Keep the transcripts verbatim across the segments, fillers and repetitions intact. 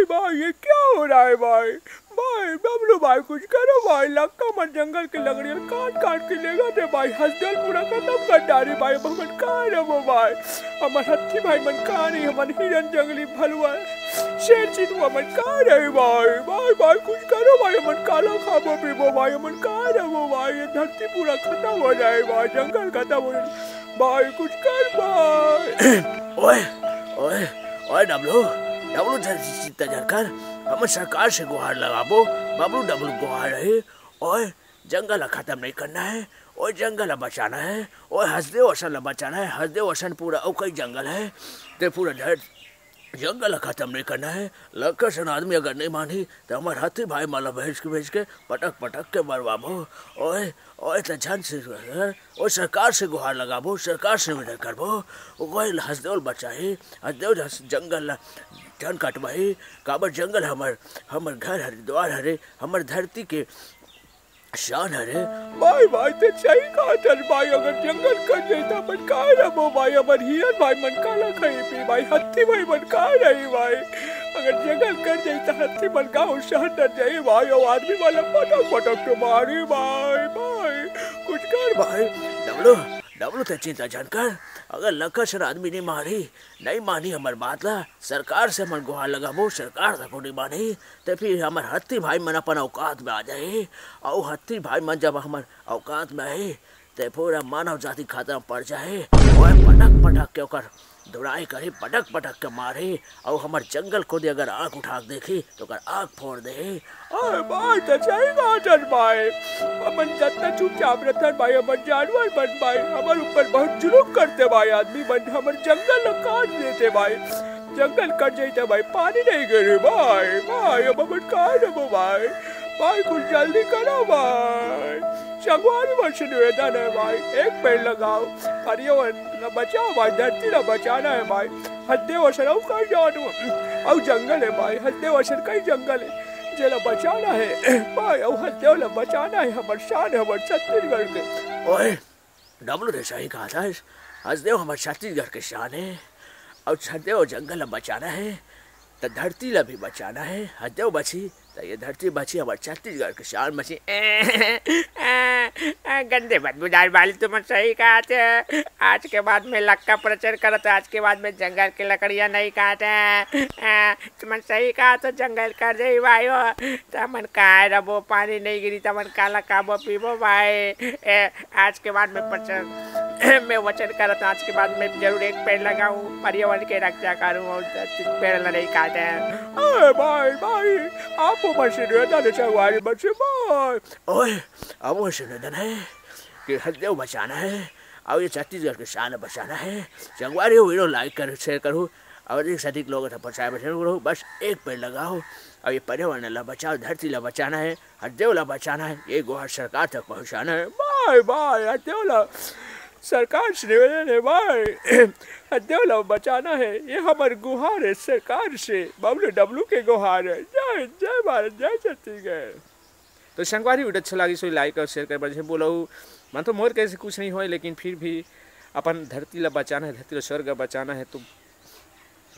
भाई, ये क्या हो रहा है भाई? भाई, बबलू भाई, कुछ करो भाई, लक्का मन जंगल के लकड़ी ल काट काट के लेगथे भाई, हसदेव ल पूरा खतम कर डारे भाई, अब हमन कहाँ रहबो भाई? हमर हत्ती भाई मन कहाँ रही, हमर हिरन, जंगली भलुवा, शेर, चितवा मन कहाँ रही भाई? भाई, भाई, कुछ करो भाई, हमन काला खाबो पीबो भाई, हमन कहाँ रहबो भाई? ये धरती पूरा खतम हो जाए भाई, जंगल खतम हो जाए भाई, कुछ कर भाई। ओए, ओए, ओए डब्लू, डब्लू, जरा चिंता झन कर, हमन सरकार से गुहार लगाबो, बबलू डब्लू गुहार हे। ओए, जंगल ला खतम नहीं करना है, ओए, जंगल ला बचाना है, ओए, हसदेव असन ला बचाना है, हसदेव असन पूरा अउ कई जंगल है, ते पूरा धर-, जंगल ला खतम नहीं करना है। लक्का सन आदमी अगर नहीं मानही, तो हमर हाथी भाई मन ला भेज के, भेज के पटक पटक के मरवाबो। ओए, ओए, त झन से, ओए, सरकार से गुहार लगाबो, सरकार से निवेदन करबो, ओए, हसदेव ल बचाही, हसदेव जस जंगल ला झन कटवाही, काबर जंगल हमर, हमर घर हरे, द्वार हरे, हमर धरती के शान हरे। भाई, भाई, ते सही कहत हस भाई, अगर जंगल कट जाही त हमन काय रहबो भाई, हमर हिरन भाई मन काला खाही पी भाई, हत्ती भाई मन काय रही भाई, अगर जंगल कट जाही त हत्ती मन गाँव शहर डर जाही भाई, अउ आदमी मन ला पटक पटक के मारही भाई, भाई, कुछ कर भाई। डब्लू, डब्लू, ते चिंता झन कर, अगर लक्का सन आदमी नहीं मारही, नहीं मानही हमर बात ला, सरकार से हमन गुहार लगाबो, सरकार तको नहीं मानही, ते फिर हमर हत्ती भाई मन अपन औकात में आ जाही, अउ हत्ती भाई मन जब हमर औकात में आही, ते पूरा मानव जाति खतरा में पड़ जाही। ओए, पटक पटक के ओकर धुलाई करही, पटक पटक के मारही, अउ हमर जंगल कोती अगर आँख उठा के देखही, त ओकर आँख फोड़ देही। अरे भाई, त सही बात हे भाई, हमन जतना चुपचाप रहथन भाई, हमर जानवर मन भाई, हमर ऊपर बहुत जुलुम करथे भाई, आदमी मन हमर जंगल ल काट देथे भाई, जंगल कट जाही त भाई, पानी नहीं गिरही भाई, भाई, अब हमन काय रहबो भाई, भाई, कुछ जल्दी करो भाई, संगवारी मन से निवेदन हे भाई, एक पेड़ लगाओ, पर्यावरण ल बचाओ भाई, धरती ल बचाना हे भाई, हसदेव असन अउ कई जानवर, अउ जंगल हे भाई, हसदेव असन कई जंगल हे, जेला बचाना हे भाई, अउ हसदेव ल बचाना हे, हमर शान हे, हमर छत्तीसगढ़ के। ओए, डब्लू, ते सही कहत हस, हसदेव हमर छत्तीसगढ़ के शान हे, अउ हसदेव जंगल ल बचाना हे, त धरती ल भी बचाना हे, हसदेव बचही, त ये धरती बचही, हमर छत्तीसगढ़ के शान बचही। ए, ए, ए, गंदे बदबूदार बाली, तुमन सही कहत हव। आज के बाद में लक्का प्रचार करत हव, आज के बाद में जंगल के लकड़ियाँ नहीं काटँव। ए, तुमन सही कहत हव, जंगल कट जाही भाई हो, त हमन काय रहबो, पानी नहीं गिरही, त हमन काला खाबो पीबो भाई। ए, आज के बाद में प्रचार, मैं वचन करत हव, आज के बाद में जरूर एक पेड़ लगाहूँ, पर्यावरण के रक्षा करूँ अउ पेड़ ल नहीं काटँव। ए भाई, भाई, आप मन से निवेदन हे, संगवारी मन से भाई। ओए, अब मन से निवेदन हे कि हसदेव बचाना हे, अउ ये छत्तीसगढ़ के शान बचाना हे। संगवारी हो, video like करो, share करो, अउ अधिक से अधिक लोगन तक पहुँचाए बर जरूर करो। बस एक पेड़ लगाओ, अउ ये पर्यावरण ला बचाओ, धरती ला बचाना हे, हसदेव ला बचाना हे, ये गुहार सरकार तक पहुँचाना हे। भाई, भाई, हसदेव ला सरकार से निवेदन हे भाई, हसदेव ला बचाना हे, ये हमर गुहार हे सरकार से, बबलू डब्लू के गुहार हे। जय हिंद, जय भारत, जय छत्तीसगढ़। तो संगवारी, video अच्छा लागिस होही, like अउ share करे बर झन भूलहू। मन तो मोर कहे से कुछ नहीं होय, लेकिन फिर भी अपन धरती ला बचाना हे, धरती ला स्वर्ग बचाना हे, तो,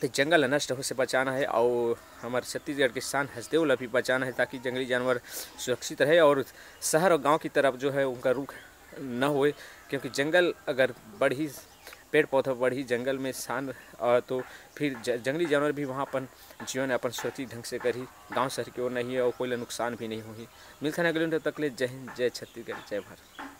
तो जंगल ला नष्ट होए से बचाना हे, अउ हमर छत्तीसगढ़ के शान हसदेव ला भी बचाना हे, ताकि जंगली जानवर सुरक्षित रहे अउ शहर अउ गाँव की तरफ जो है उनका रुख न होए, क्योंकि जंगल अगर बढ़ही, पेड़ पौधा बढ़ही, जंगल में शान, अ, तो फिर ज-, जंगली जानवर भी वहाँ अपन जीवन यापन सुरक्षित ढंग से करही, गाँव शहर के ओर नहीं, अउ कोई ला नुकसान भी नहीं होही। मिलथन अगले video, तब तक ले जय हिंद, जय छत्तीसगढ़, जय भारत।